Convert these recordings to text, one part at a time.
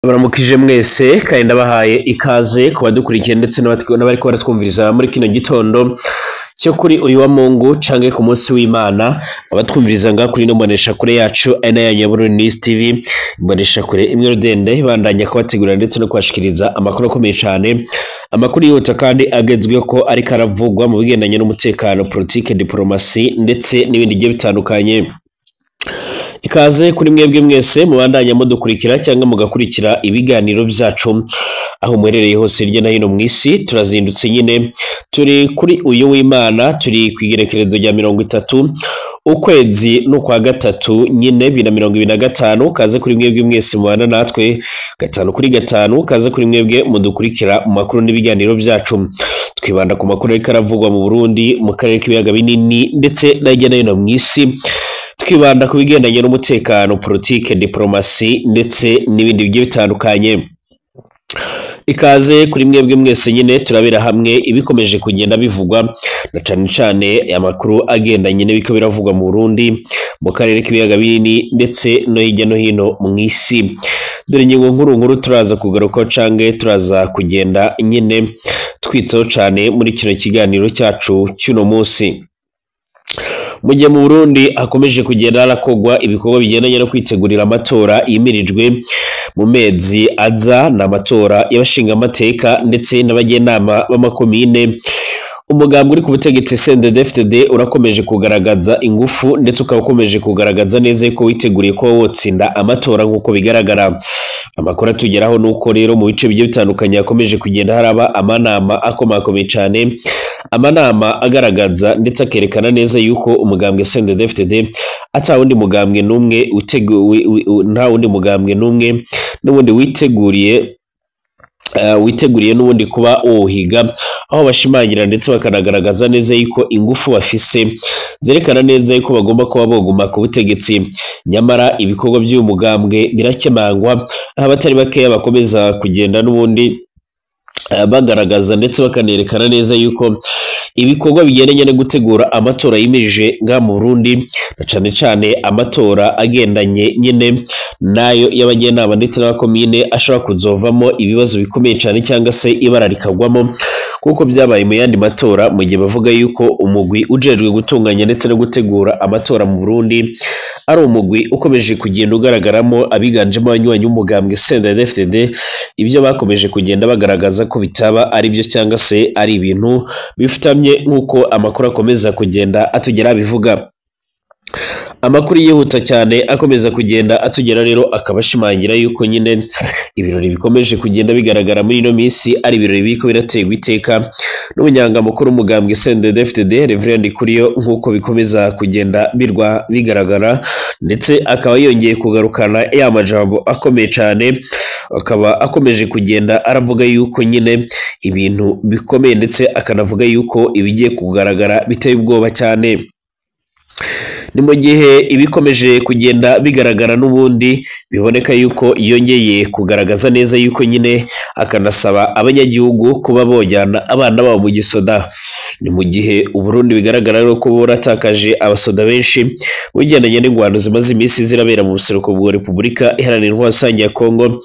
Baramukije mwese kandi ndabahaye ikaze ku badukurikiye ndetse n'abariko baratwumviriza muri kino gitondo cyo kuri uyu wa Mungu canke ku munsi w'Imana. Abatwumviriza ngaha kuri ino mboneshakure yacu ari nayo ya Nyabururu News TV, imboneshakure imwe rudende ibandanya kubategurira ndetse no kubashikiriza amakuru akomeye cane, amakuru yihuta kandi agezweho ko ariko aravugwa mu bigendanye n'umutekano, politike, diplomasi ndetse n'ibindi bigiye bitandukanye. Ikaze kuri mwebwe mwese mubandanya mudukurikira cyangwa mugakurikira ibiganiro byacu aho muherereye hose hirya no hino mu isi. Turazindutse nyine, turi kuri uyu w'Imana, turi ku igerekerezo rya 30 ukwezi n'ukwa gatatu nyine 2025. Kaze kuri mwebwe mwese mubana natwe 5 kuri 5, kaze kuri mwebwe mudukurikira mu makuru n'ibiganiro byacu. Twibanda ku makuru ariko aravugwa mu Burundi, mu karere k'ibiyaga binini ndetse no hirya no hino mu isi. Twibanda ku bigendanye n'umutekano, politike, diplomasi ndetse n'ibindi bigiye bitandukanye. Ikaze kuri mwebwe mwese nyine, turabera hamwe ibikomeje kugenda bivugwa na cane cane amakuru agendanye n'ibiko biravugwa mu Burundi, mu karere k'ibiyaga binini ndetse no hirya no hino mu isi. Dore ingingo nkuru nkuru turaza kugarukaho canke turaza kugenda nyine twitsaho cane muri kino kiganiro cyacu cy'uno munsi. Mu gihe mu Burundi hakomeje kugenda harakogwa ibikorwa bigendanye no kwitegurira amatora yimirijwe mu mezi aza, ni amatora y'abashingamateka ndetse n'abajyanama b'amakomine. Umugambi uri ku butegetsi CNDD-FDD urakomeje kugaragaza ingufu ndetse ukaba ukomeje kugaragaza neza ko witeguriye kuba wotsinda amatora nk'uko bigaragara. Amakuru atugeraho nuko rero mu bice bigiye bitandukanye hakomeje kugenda haraba amanama akomakomeye cane, amanama agaragaza ndetse akerekana neza yuko umugambwe CNDD-FDD ata wundi mugambwe n'umwe nta wundi mugambwe n'umwe n'ubundi witeguriye n'ubundi kuba uwuhiga, aho bashimangira ndetse bakanagaragaza neza yuko ingufu bafise zerekana neza yuko bagomba kuba boguma ku butegetsi. Nyamara ibikorwa by'uyu mugambwe birakemangwa, aho abatari bakeya bakomeza kugenda n'ubundi bagaragaza ndetse bakanerekana neza yuko ibikorwa bigendanye no gutegura amatora yimirije ngaha mu Burundi, na cane cane amatora agendanye nyine nayo y'abajyanama ndetse n'abakomine, ashobora kuzovamo ibibazo bikomeye cane cyangwa se ibara rikagwamo kuko byabaye mu yandi matora, mu gihe bavuga yuko umugwi ujejwe gutunganya ndetse no gutegura amatora mu Burundi ari umugwi ukomeje kugenda ugaragaramo abiganjemo abanywanyi b'umugambwe CNDD-FDD. Ibyo bakomeje kugenda bagaragaza ko bitaba ari byo cyangwa se ari ibintu bifutamye nk'uko amakuru akomeza kugenda atugera bivuga. Amakuru yihuta cyane akomeza kugenda atugera rero akaba ashimangira yuko nyine ibirori bikomeje kugenda bigaragara muri ino minsi ari ibirori biriko biraterwa iteka n'umunyangamukuru w'umugambwe CNDD-FDD Reverend Kuriyo, nk'uko bikomeza kugenda birwa bigaragara, ndetse akaba yongeye kugarukana ya majambo akomeye cyane, akaba akomeje kugenda aravuga yuko nyine ibintu bikomeye, ndetse akanavuga yuko ibigiye kugaragara biteye ubwoba cyane. Ni mu gihe ibikomeje kugenda bigaragara n'ubundi biboneka yuko yongeye kugaragaza neza yuko nyine akanasaba abanyagihugu kuba bojyana abana babo mu gisoda. Ni mu gihe Uburundi bigaragara rero ko buratakaje abasoda benshi bugendanye n'ingwano zimaze iminsi zirabera mu buseruko bwa Repubulika Iharanira Intwaro Rusange ya Kongo.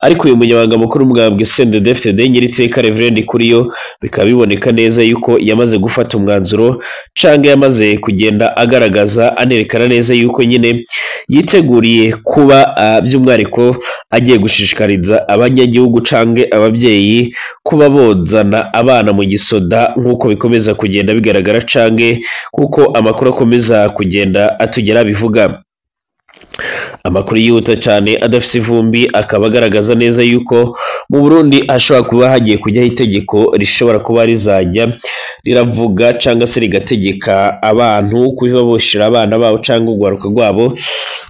Ariko uyu munyamabanga mukuru w'umugambwe CNDD-FDD Nyiriteka Reverend Kuriyo bikaba biboneka neza yuko yamaze gufata umwanzuro canke yamaze kugenda agaragaza anerekana neza yuko nyine yiteguriye kuba by'umwihariko agiye gushishikariza abanyagihugu canke ababyeyi kuba bozana abana mu gisoda nk'uko bikomeza kugenda bigaragara canke nk'uko amakuru akomeza kugenda atugera bivuga. Amakuru yihuta cyane adafise ivumbi akaba agaragaza neza yuko mu Burundi hashobora kuba hagiye kujyaho itegeko rishobora kuba rizajya riravuga cyangwa se rigategeka abantu kuba boshira abana babo cyangwa urwaruka rwabo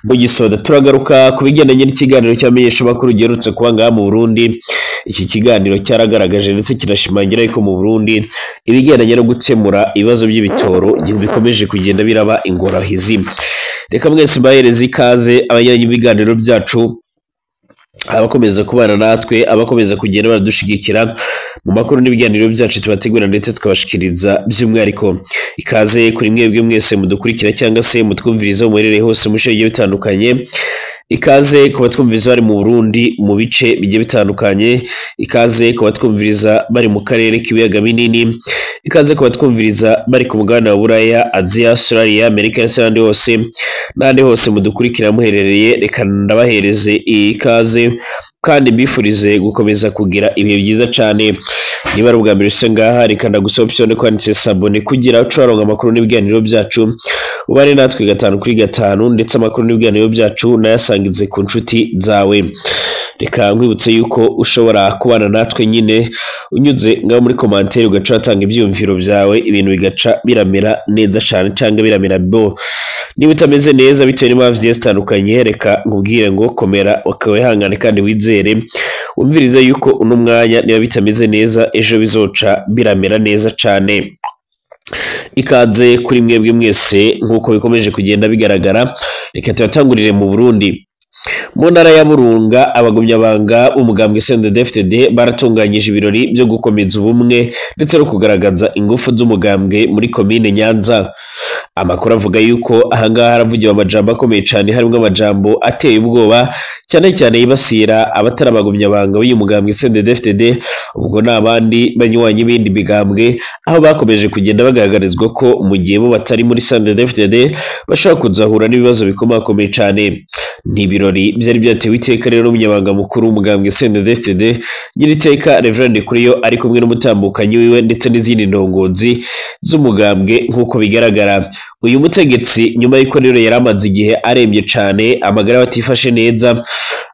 mu gisoda. Turagaruka ku bigendanye n'ikiganiro cy'abamenyeshamakuru giherutse kuba ngaha mu Burundi. Iki kiganiro cyaragaragaje ndetse kinashimangira yuko mu Burundi ibigendanye no gukemura ibibazo by'ibitoro bikomeje kugenda biraba ingorabahizi. Reka mwese mbahereze ikaze abajyanye ibiganiro byacu, abakomeza kubana natwe, abakomeza kugenda baradushigikira mu makuru n'ibiganiro byacu tubategura ndetse tukabashikiriza by'umwihariko. Ikaze kuri mwebwe mwese mudukurikira cyangwa se mutwumviriza muherereye hose mu bice bigiye bitandukanye. Ikaze ku batwumviriza bari mu Burundi mu bice bigiye bitandukanye, ikaze ku batwumviriza bari mu karere k'ibiyaga binini, ikaze ku batwumviriza bari ku mugabane wa Buraya, Aziya, Australia, Amerika ndetse n'ahandi hose, n'ahandi hose mudukurikira muherereye. Reka ndabahereze ikaze kandi mbifurize gukomeza kugira ibihe byiza cane. Niba ari ubwa mbere use ngaha, reka ndagusaba option kwanditse s'abonner kugira uce waronka amakuru n'ibiganiro byacu, ubane natwe 5 kuri 5, ndetse amakuru n'ibiganiro byacu nayasangize ku nshuti zawe. Reka nkwibutse yuko ushobora kubana natwe nyine unyuze ngaho muri commentaire, ugaca watanga ibyiyumviro byawe, ibintu bigaca biramera neza cane cyangwa biramera bo. Niba utameze neza bitewe n'impamvu zigiye zitandukanye, reka nkubwire ngo komera, wihangane kandi wizere, wumvirize yuko uno mwanya niba bitameze neza ejo bizoca biramera neza cane. Ikaze kuri mwebwe mwese nk'uko bikomeje kugenda bigaragara. Reka tuyatangurire mu Burundi. Mu ntara ya Burunga, abagumyabanga b'umugambwe CNDD-FDD baratunganyije ibirori byo gukomeza ubumwe ndetse no kugaragaza ingufu z'umugambwe muri komine Nyanza. Amakuru avuga yuko ahangaha haravugiwe amajambo akomeye cyane, harimo amajambo ateye ubwoba cyane cyane yibasira abatari abagumyabanga b'uyu mugambwe CNDD-FDD, ubwo n'abandi banywanyi b'indi migambwe, aho bakomeje kugenda bagaragarizwa ko mu gihe bo batari muri CNDD-FDD bashobora kuzahura n'ibibazo bikomakomeye cyane. Ni ibirori byari byatewe iteka rero n'umunyamabanga mukuru w'umugambwe CNDD-FDD Nyiriteka Reverend Ndikuriyo, ari kumwe n'umutambukanyi wiwe ndetse n'izindi ndongozi z'umugambwe. Nk'uko bigaragara, uyu mutegetsi nyuma y'uko rero yari amaze igihe arembye cane, amagara atifashe neza,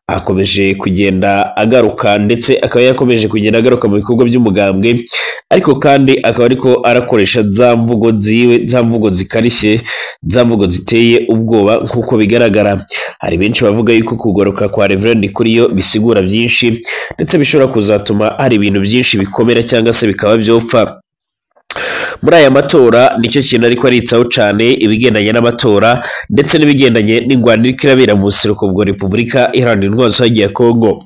akomeje kugenda agaruka, ndetse akaba yakomeje kugenda agaruka mu bikorwa by'umugambwe, ariko kandi akaba ariko arakoresha za mvugo ziwe, za mvugo zikarishye, za mvugo ziteye ubwoba. Nk'uko bigaragara, hari benshi bavuga yuko kugaruka kwa Reverend Ndikuriyo bisigura byinshi, ndetse bishobora kuzatuma hari ibintu byinshi bikomera cyangwa se bikaba byopfa muri aya matora. Nicyo kintu ariko aritsaho cane, ibigendanye n'amatora ndetse n'ibigendanye n'ingwano iriko irabera mu buseruko bwa Repubulika Iharanira Intwaro Rusange ya Kongo.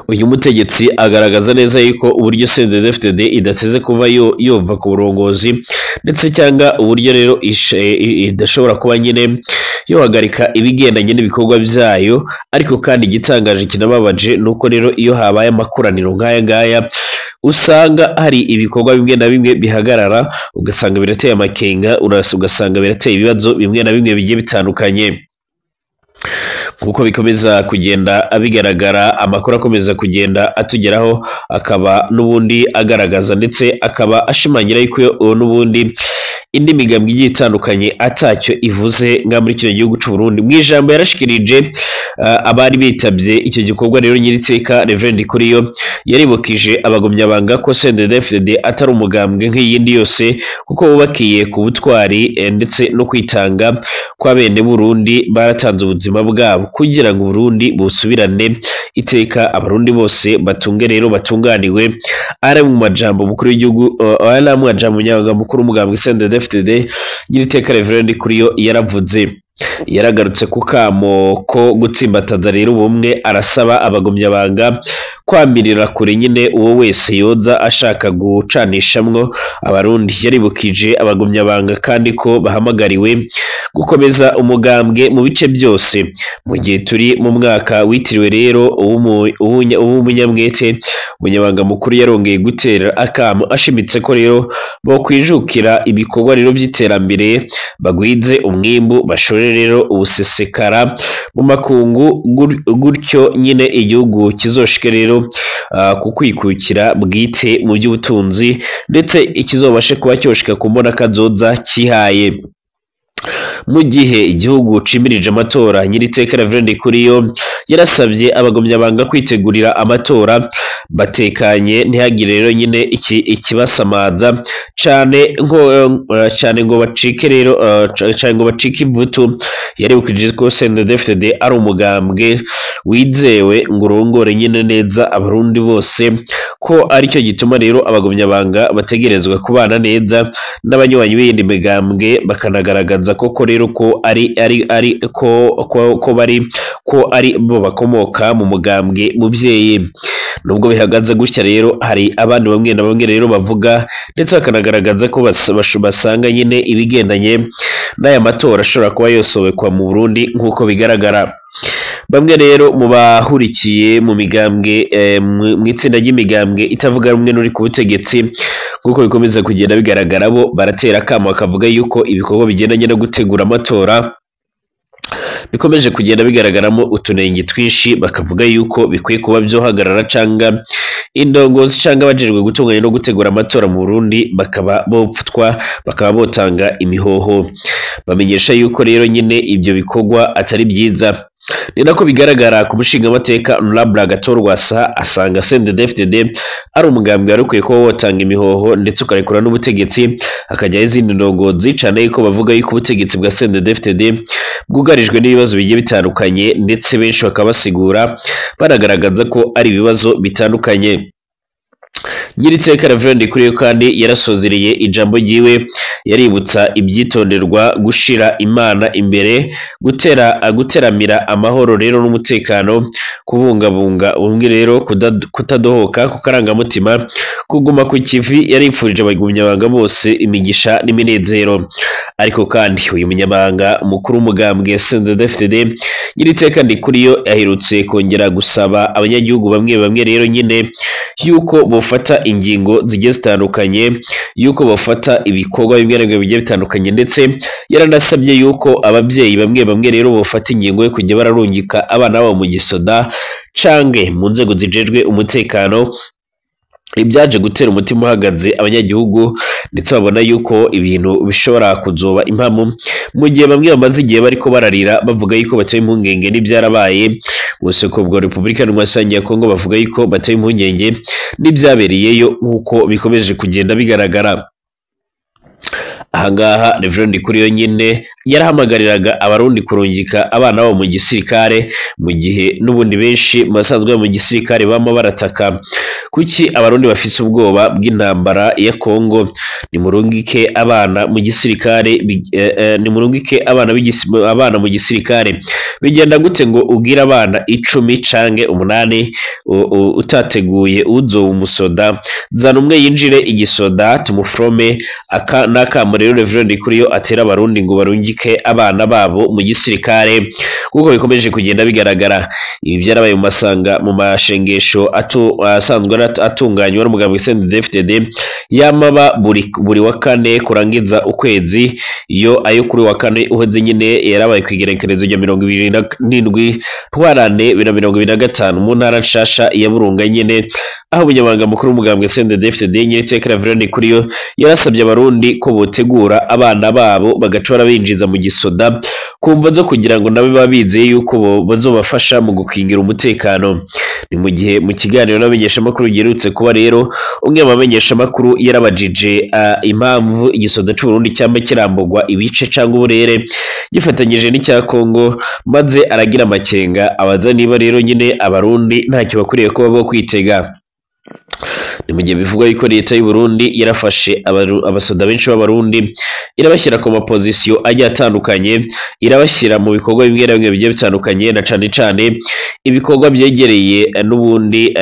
Uyu mutegetsi agaragaza neza yuko uburyo CNDD-FDD idateze kuva yova ku burongozi, ndetse cyangwa uburyo rero idashobora kuba nyine yohagarika ibigendanye n'ibikorwa byayo. Ariko kandi igitangaje kinababaje nuko rero iyo habaye amakoraniro nk'aya ngaya, usanga hari ibikorwa bimwe na bimwe bihagarara, ugasanga birateye amakenga, ugasanga birateye ibibazo bimwe na bimwe bigiye bitandukanye. Nkuko bikomeza kugenda bigaragara, amakuru akomeza kugenda atugeraho akaba n'ubundi agaragaza ndetse akaba ashimangira yuko n'ubundi indi migambwe igiye itandukanye atacyo ivuze nga muri kino gihugu c'u Burundi. Mu ijambo yarashikirije abari bitabye icyo gikorwa rero, Nyiriteka Reverend Ndikuriyo yaribukije abagumyabanga ko CNDD-FDD atari umugambwe nk'iyindi yose, kuko wubakiye ku butwari ndetse no kwitanga kwa bene Burundi baratanze ubuzima bwabo kugira ngo Burundi busubirane iteka, abarundi bose batunge rero batunganiwe. Ari mu majambo mukuru w'igihugu, ari mu majambo umunyamabanga mukuru w'umugambwe CNDD-FDD Nyiriteka Reverend Ndikuriyo yaravuze. Yaragarutse ku kamo ko gutsimbataza rero ubumwe, arasaba abagumyabanga kwamirira kure nyine uwo wese yoza ashaka gucanishamwo abarundi. Yaribukije abagumyabanga kandi ko bahamagariwe gukomeza umugambwe mu bice byose. Mu gihe turi mu mwaka witiriwe rero uw'umunyamwete, umunyamabanga mukuru yarongeye gutera akamo ashimitse ko rero bo kwijukira ibikorwa rero by'iterambere, bagwize umwimbu, bashore rero ubusesekara mu makungu, gutyo nyine igihugu kizoshike rero ku kwikukira bwite mu by'ubutunzi, ndetse ikizobashe kuba cyoshika ku mbona kazoza kihaye. Mu gihe igihugu cimirije amatora, Nyiriteka Reverend Ndikuriyo yarasabye abagumyabanga kwitegurira amatora batekanye, ntihagire rero nyine ikibasamaza cane ngo cane ngo bacike rero cane ngo bacike ivutu. Yaribukije ko CNDD-FDD ari umugambwe wizewe ngo urongore nyine neza abarundi bose, ko aricyo gituma rero abagumyabanga bategerezwa kubana neza n'abanywanyi b'iyindi migambwe, bakanagaragaza koko rero ko ari ari ari ko ko, ko bari ko ari bo bakomoka mu mugambwe muvyeyi. Nubwo bihagaze gutya rero, hari abandi bamwe na bamwe rero bavuga ndetse bakanagaragaza ko basanga nyine ibigendanye n'aya matora ashobora kuba yosobekwa mu Burundi nk'uko bigaragara. Bamwe rero mu bahurikiye mu migambwe, mu itsinda ry'imigambwe itavuga rumwe n'uri ku butegetsi, nk'uko bikomeza kugenda bigaragara, bo baratera akamo bakavuga yuko ibikorwa bigendanye no gutegura amatora bikomeje kugenda bigaragaramo utunenge twinshi, bakavuga yuko bikwiye kuba byohagarara canga indongozi canga abajejwe gutunganya no gutegura amatora mu Burundi bakaba bopfutwa, bakaba botanga imihoho. Bamenyesha yuko rero nyine ibyo bikorwa atari byiza. Ni nako bigaragara ku mushingamateka Honorable Agathon Rwasa, asanga CNDD-FDD ari umugambwe wari ukwiye kuba wotanga imihoho ndetse ukarekura n'ubutegetsi hakajyaho izindi ndongozi, cane yuko bavuga yuko ubutegetsi bwa CNDD-FDD bwugarijwe n'ibibazo bigiye bitandukanye, ndetse benshi bakaba basigura banagaragaza ko ari ibibazo bitandukanye. Nyiriteka Reverend Ndikuriyo kandi yarasozereye ijambo ryiwe yaributsa ibyitonderwa gushira Imana imbere, guteramira amahoro rero n'umutekano, kubungabunga ubumwe rero, kutadohoka ku karangamutima, kuguma ku kivi. Yarifurije abagumyabanga bose imigisha n'iminezero. Ariko kandi uyu munyamabanga mukuru w'umugambwe CNDD-FDD Nyiriteka Ndikuriyo aherutse kongera gusaba abanyagihugu bamwe bamwe rero nyine yuko bofata ingingo zigiye zitandukanye, yuko bafata ibikorwa bimwe na bimwe bigiye bitandukanye, ndetse yaranasabye yuko ababyeyi bamwe bamwe rero bofata ingingo yo kujya bararungika abana babo mu gisoda canke mu nzego zijejwe umutekano. Ibyaje gutera umutima uhagaze abanyagihugu, ndetse babona yuko ibintu bishobora kuzoba impamo mu gihe bamwe bamaze igihe bariko bararira bavuga yuko batewe impungenge n'ibyarabaye mu buseko bwa Repubulika Iharanira ya Kongo, bavuga yuko batewe impungenge n'ibyabereyeyo nk'uko bikomeje kugenda bigaragara. Ahangaha Reverend Ndikuriyo nyine yarahamagariraga abarundi kurungika abana babo mu gisirikare, mu gihe n'ubundi benshi mu basanzwe mu gisirikare bama barataka kuki abarundi bafise ubwoba bw'intambara ya Kongo. Nimurungike abana mu gisirikare, nimurungike abana mu gisirikare. Bigenda gute ngo ubwire abana 10 canke 8 utateguye uzoba umusoda? Zana umwe yinjire igisoda tumufrome. Aka n'akamo rero Reverend Ndikuriyo atera abarundi ngo barungike abana babo mu gisirikare, kuko bikomeje kugenda bigaragara. Ibi byarabaye mu masanga mu mashengesho asanzwe atunganywa n'umugambwe CNDD-FDD yamaba buri wa kane kurangiza ukwezi. Iyo ayo kuri wa kane uheze nyine yarabaye ku igerekerezo rya 27 Ntwarante 2025 mu ntara nshasha ya Burunga nyine, aho umunyamabanga mukuru w'umugambwe CNDD-FDD Nyiriteka Reverend Ndikuriyo yarasabye abarundi ko botegura abana babo bagaca barabinjiza mu gisoda kumva zo kugira ngo nabo babe bizeye yuko bazobafasha mu gukingira umutekano. Ni mu gihe mu kiganiro n'abamenyeshamakuru giherutse kuba rero, umwe mu bamenyeshamakuru yarabajije impamvu igisoda c'Uburundi cyamba kirambugwa ibice cangwa uburere gifatanyije n'icya Kongo, maze aragira amakenga abaza niba rero nyine abarundi ntacyo bakwiriye kuba bo kwitega. Ni mu gihe bivugwa yuko leta y'u Burundi yarafashe abasoda benshi b'abarundi irabashyira ku mapozisiyo agiye atandukanye, irabashyira mu bikorwa bimwe na bimwe bigiye bitandukanye, na cane cane ibikorwa byegereye n'ubundi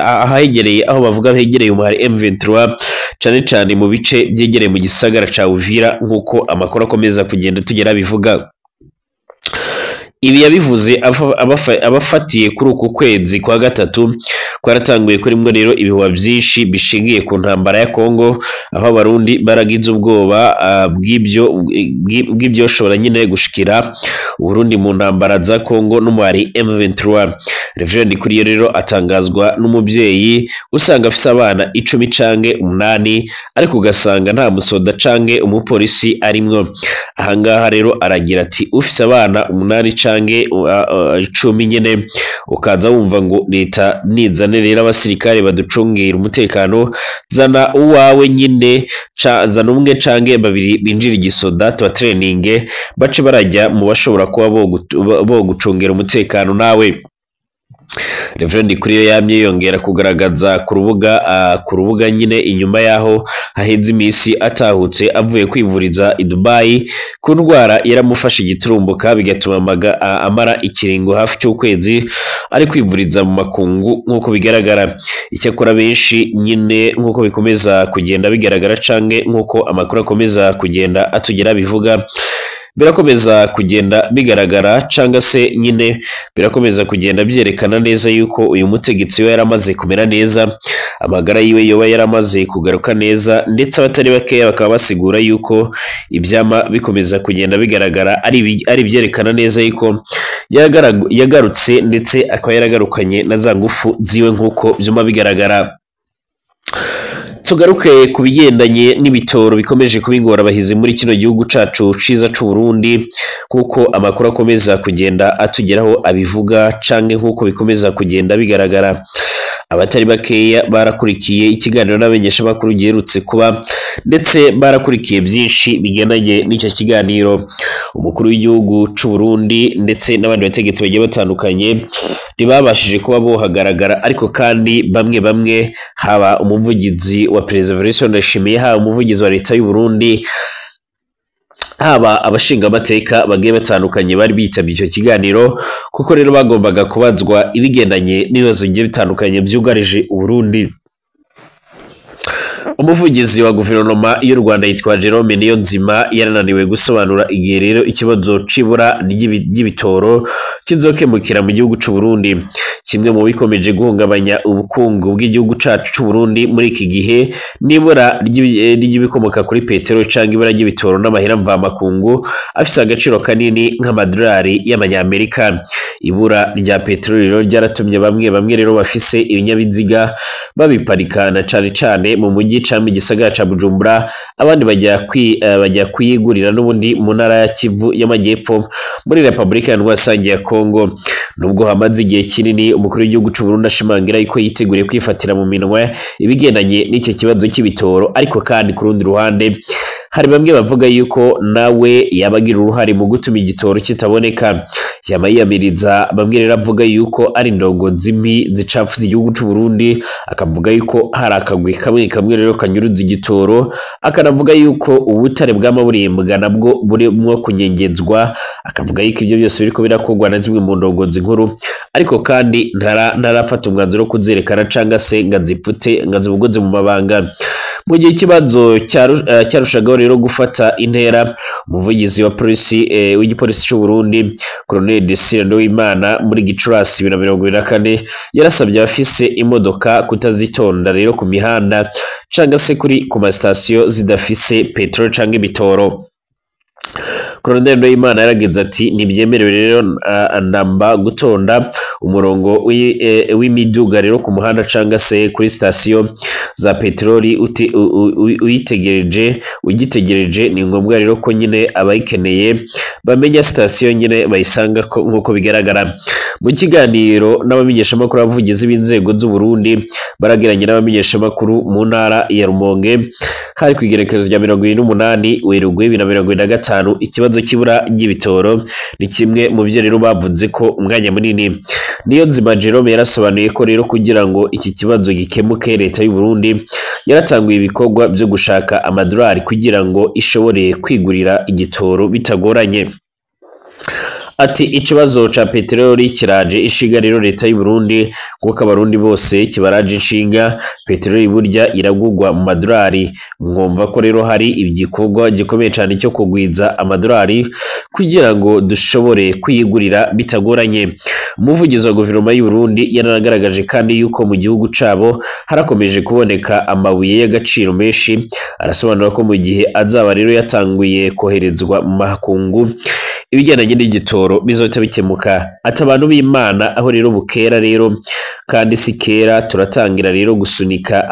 ahegereye aho bavuga hegereye umuhari M23, cane cane mu bice byegereye mu gisagara ca Uvira, nk'uko amakuru akomeza kugenda tugera bivuga. Ibi yabivuze abafatiye kuri uku kwezi kwa gatatu kwaratanguye kurimwo rero ibihuha byinshi bishingiye ku ntambara ya Kongo, aho abarundi baragize ubwoba bw'ibyoshobora nyine gushikira Uburundi mu ntambara za Kongo n'umuhari M23. Reverend Ndikuriyo rero atangazwa n'umubyeyi usanga afise abana 10 canke 8, ariko ugasanga nta musoda canke umupolisi arimwo. Ahangaha rero aragira ati ufise abana 8 canke 10 nyene ukaza wumva ngo leta nizane rero abasirikare baducungera umutekano, zana uwawe nyine, zana umwe canke babiri binjira igisoda tuba training bace barajya mu bashobora kuba bo gucungera umutekano nawe. Reverend Ndikuriyo yamye yongera kugaragaza ku rubuga nyine inyuma yaho haheze iminsi atahutse avuye kwivuriza i Dubai ku ndwara yaramufashe igiturumbuka, bigatuma amara ikiringo hafi cy'ukwezi ari kwivuriza mu makungu nk'uko bigaragara. Icyakora benshi nyine nk'uko bikomeza kugenda bigaragara canke nk'uko amakuru akomeza kugenda atugera bivuga, birakomeza kugenda bigaragara canga se nyine birakomeza kugenda byerekana neza yuko uyu mutegetsi we yaramaze kumera neza, amagara yiwe yoba yaramaze kugaruka neza, ndetse abatari bakeya bakaba basigura yuko ibyama bikomeza kugenda bigaragara ari ibyerekana neza yuko yagarutse, ndetse akaba yaragarukanye na za ngufu ziwe nk'uko byuma bigaragara. Tugaruke ku bigendanye n'ibitoro bikomeje kuba ingorabahizi muri kino gihugu cacu ciza c'u Burundi, kuko amakuru akomeza kugenda atugeraho abivuga canke nk'uko bikomeza kugenda bigaragara. Abatari bakeya barakurikiye ikiganiro n'abamenyeshamakuru giherutse kuba, ndetse barakurikiye byinshi bigendanye n'icyo kiganiro. Umukuru w'igihugu c'u Burundi ndetse n'abandi bategetsi bagiye batandukanye ntibabashije kuba bohagaragara, ariko kandi bamwe bamwe, haba umuvugizi wa Perezida Evariste Ndayishimiye, haba umuvugizi wa leta y'u Burundi, haba abashingamateka bagiye batandukanye bari bitabye icyo kiganiro, kuko rero bagombaga kubazwa ibigendanye n'ibibazo bigiye bitandukanye byugarije Uburundi. Umuvugizi wa guverinoma y'u Rwanda yitwa Jerome Niyonzima yarananiwe gusobanura igihe rero ikibazo c'ibura ry'ibitoro kizokemukira mu gihugu c'u Burundi. Kimwe mu bikomeje guhungabanya ubukungu bw'igihugu cacu c'u Burundi muri iki gihe n'ibura ry'ibikomoka kuri peteroli canke ibura ry'ibitoro n'amahera mvamakungu afise agaciro kanini nk'amadolari y'amanyamerika. Ibura rya peteroli rero ryaratumye bamwe bamwe rero bafise ibinyabiziga babiparikana cane cane mu mujyi canke mu gisagara ca Bujumbura, abandi bajya kuyigurira n'ubundi mu ntara ya Kivu y'Amajyepfo muri Repubulika Iharanira ya Kongo. Nubwo hamaze igihe kinini umukuru w'igihugu c'u Burundi ashimangira yuko yiteguriye kwifatira mu minwe ibigendanye n'icyo kibazo cy'ibitoro, ariko kandi ku rundi ruhande hari bamwe bavuga yuko nawe yabagira uruhare mu gutuma igitoro kitaboneka. Yama yiyamiriza bamwe rero avuga yuko ari indongozi mbi zicafuza igihugu c'u Burundi, akavuga yuko hari akagwi kamwe kamwe rero kanyuruza igitoro, akanavuga yuko ubutare bw'amaburembwa nabwo burimwo kunyengezwa, akavuga yuko ibyo byose biriko birakorwa na zimwe mu ndongozi nkuru, ariko kandi ntarafata umwanzuro wo kuzerekana canga se ngo azipfute ngo azibugoze mu mabanga. Mu gihe ikibazo cyarushagaho rero gufata intera, umuvugizi wa polisi w'igipolisi c'u Burundi Colonel Desire Nduwimana muri Gicurasi 2024 yarasabye abafise imodoka kutazitonda rero ku mihanda canga se ku masitasiyo zidafise peteroli canke ibitoro. Colonel Nduwimana yaragize ati ntibyemerewe rero namba gutonda umurongo w'imiduga rero ku muhanda canga se kuri sitasiyo za peteroli ugitegereje. Ni ngombwa rero ko nyine abayikeneye bamenya sitasiyo nyine bayisanga nk'uko bigaragara. Mu kiganiro n'abamenyeshamakuru abavugizi b'inzego z'u Burundi baragiranye n'abamenyeshamakuru mu ntara ya Rumonge, hari ku igerekezo rya 28 Werurwe 2025, ikibazo cy'ibura ry'ibitoro ni kimwe mu byo rero bavuze ko umwanya munini. Niyonzima Jerome yarasobanuye ko rero kugira ngo iki kibazo gikemuke leta y'u Burundi yaratanguye ibikorwa byo gushaka amadolari kugira ngo ishobore kwigurira igitoro bitagoranye. Ati ikibazo ca peteroli kiraje ishinga rero leta y'u Burundi, kuko abarundi bose kibaraje inshinga. Peteroli burya iragurwa mu madolari, mwumva ko rero hari igikorwa gikomeye cane cyo kugwiza amadolari kugira ngo dushobore kwiyigurira bitagoranye. Umuvugizi wa guverinoma y'u Burundi yaranagaragaje kandi yuko mu gihugu cabo harakomeje kuboneka amabuye y'agaciro menshi, arasobanura ko mu gihe azaba rero yatanguye koherezwa mu makungu ibigendanye n'igitoro bizoca bikemuka. Ati abantu b'Imana aho rero bukera rero kandi si kera turatangira rero gusunika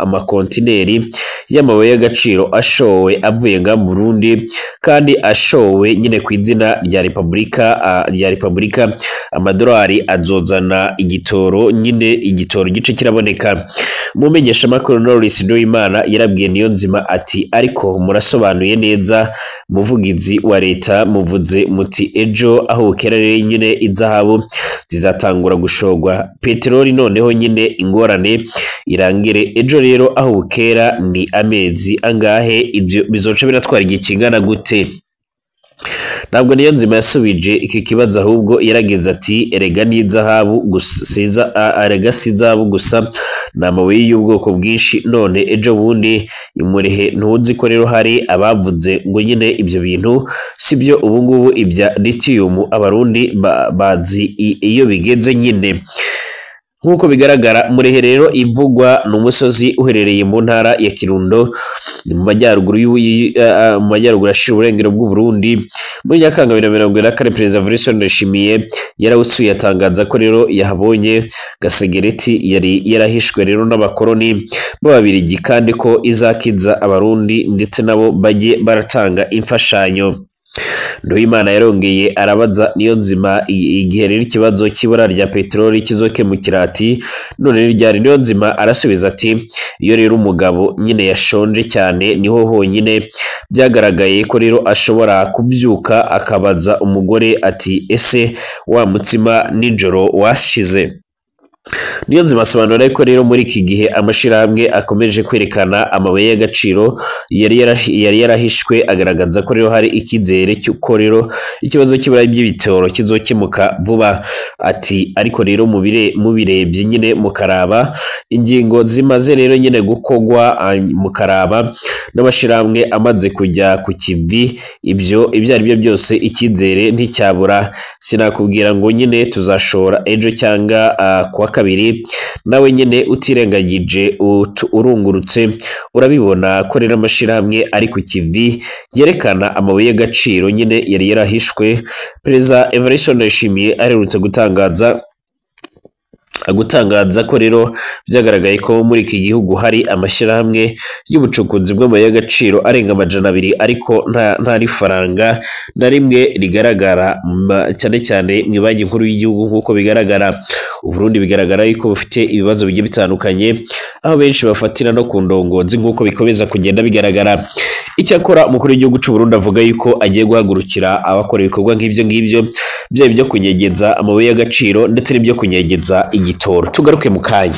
amakontineri y'amabuye y'agaciro ashowe avuye nga mu Burundi, kandi ashowe nyine ku izina rya Repubulika. Amadolari azozana igitoro nyine, igitoro gice kiraboneka. Umumenyeshamakuru Knowless Nduwimana yarabwiye Niyonzima ati ariko murasobanuye neza, umuvugizi wa leta Muvuze muti ejo aho bukera rero nyine izahabu zizatangura gushogwa, peteroli noneho nyine ingorane irangire. Ejo rero aho bukera ni amezi angahe? Ibyo bizoca biratwara igihe kingana gute? Ntabwo Niyonzima yasubije iki kibazo, ahubwo yaragize ati erega n'izahabu gusa, erega si izahabu gusa, ni amabuye y'ubwoko bwinshi. None ejo bundi imurehe ntuzi ko rero hari abavuze ngo nyine ibyo bintu sibyo, ubu ngubu ibya lithium Abarundi bazi iyo bigeze nyine. Nk'uko bigaragara, Murehe rero ivugwa ni umusozi uherereye mu ntara ya Kirundo mu majyaruguru ashira uburengero bw'u Burundi. Muri Nyakanga 2024 Perezida Evariste Ndayishimiye yarawusuye, atangaza ko rero yahabonye gasegereti yari yarahishwe rero n'abakoroni b'Ababirigi, kandi ko izakiza Abarundi ndetse nabo bajye baratanga imfashanyo. Nduwimana yarongeye arabaza Niyonzima igihe rero ikibazo cy'ibura rya peteroli kizokemukira, ati none ryari? Niyonzima arasubiza ati iyo rero umugabo nyine yashonje cyane niho honyine byagaragaye ko rero ashobora kubyuka akabaza umugore ati ese wa mutsima nijoro washize? Niyonzima asobanura ko rero muri iki gihe amashirahamwe akomeje kwerekana amabuye y'agaciro yari yarahishwe, agaragaza ko rero hari icyizere cy'uko rero ikibazo cy'ibura by'ibitoro kizokemuka vuba. Ati ariko rero mubirebye nyine mukaraba ingingo zimaze rero nyine gukogwa, mukaraba n'amashirahamwe amaze kujya ku kivi, ibyo ari byo byose icyizere nticyabura. Sinakubwira ngo nyine tuzashora ejo cyangwa kuwa kabiri, nawe nyine utirengagije urungurutse urabibona ko rero amashirahamwe ari ku kivi yerekana amabuye y'agaciro nyine yari yarahishwe. Perezida Evariste Ndayishimiye aherutse gutangaza ko rero byagaragaye ko muri iki gihugu hari amashyirahamwe y'ubucukuzi bw'amabuye y'agaciro arenga 200, ariko nta rifaranga na rimwe rigaragara, cyane cyane mu Banki Nkuru y'Igihugu. Nk'uko bigaragara, Uburundi bigaragara yuko bufite ibibazo bigiye bitandukanye, aho benshi bafatira no ku ndongozi nk'uko bikomeza kugenda bigaragara. Icyakora umukuru w'igihugu cy'u Burundi avuga yuko agiye guhagurukira abakora ibikorwa nk'ibyo ngibyo, byaba ibyo kunyegeza amabuye y'agaciro ndetse n'ibyo kunyegeza igitoro. Tugaruke mu kanya.